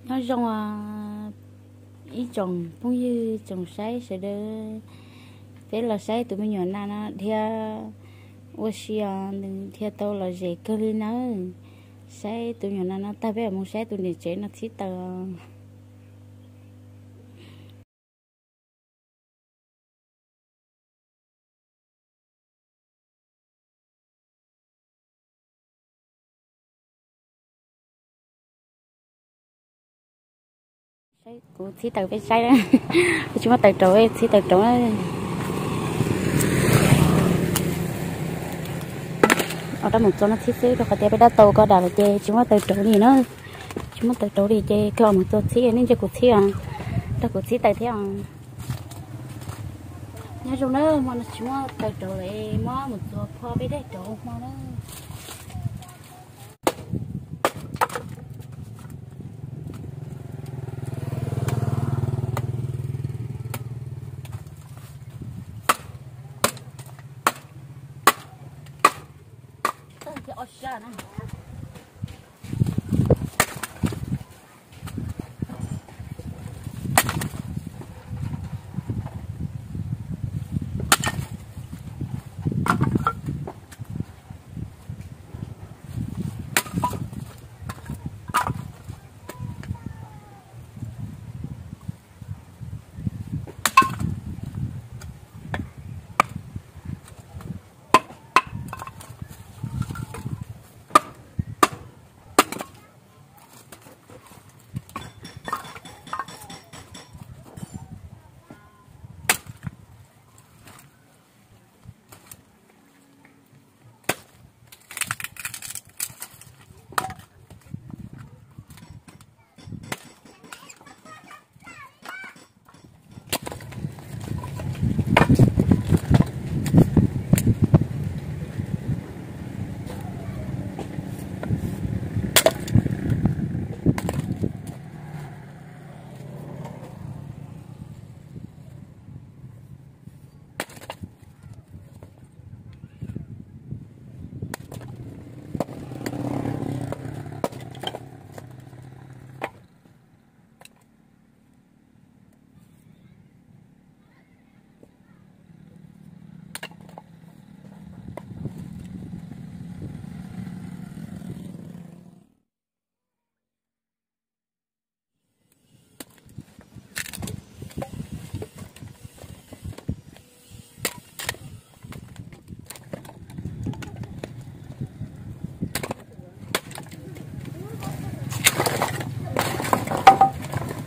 Nyob zoo ib tsoom phooj ywg tsoom saib sawv daws, peb los saib tus me nyuam nas no dhia ua si os, nws dhia tau lom zem kawg li nawb. Saib tus me nyuam nas no tag peb mam mus saib tus niam tsev no txhib taws os. Kuv txhib taws peb saib na, kuv tsis muab taws rauv, txhib taws rauv na. Os, rab mus txua no txhib xwb rau qhov tias peb dab tau ko dam lawm ces tsis muab taws rauv li na. Tsis muab taws rauv li ces kawg os mus txua txhib, nej ntsia kuv txhib os, rau kuv txhib taws thiab os. Nyob zoo na, hmo no tsis muab taws rauv lawm, muab mus txua phua peb dab rauv hmo na.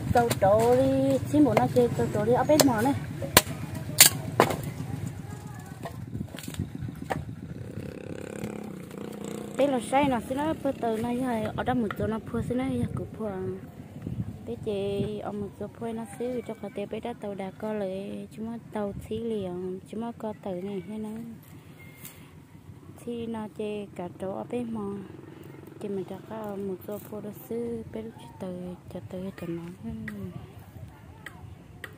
Tau rauv li txhib npaum no ces tau rauv li ob peb hmo ne. Peb los saib no xwb na, phua taws no yog os dab mus txua no phua xwb na, yog kuv phua. Peb ces os mus txua phua no xwb rau qhov tias peb dab tau dam ko lawm, tsis muab tau txhib li os, tsis muab ko taws ne thiab na. Txhib li no ces kav rauv ob peb hmo ces mam rov qab mus txua phua dua xwb, peb lub tsis taws cov taws yog cov no.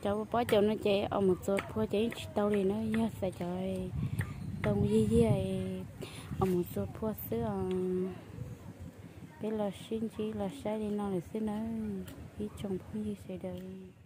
Cov ua pob caus no ces os mus txua phua ces yeej tsis tau li na, yog xav cov ntoo yig yig os mus txua phua xwb os. Peb los sib ntsib los saib li no lawm xwb nawb ib tsoom phooj ywg sawv daws.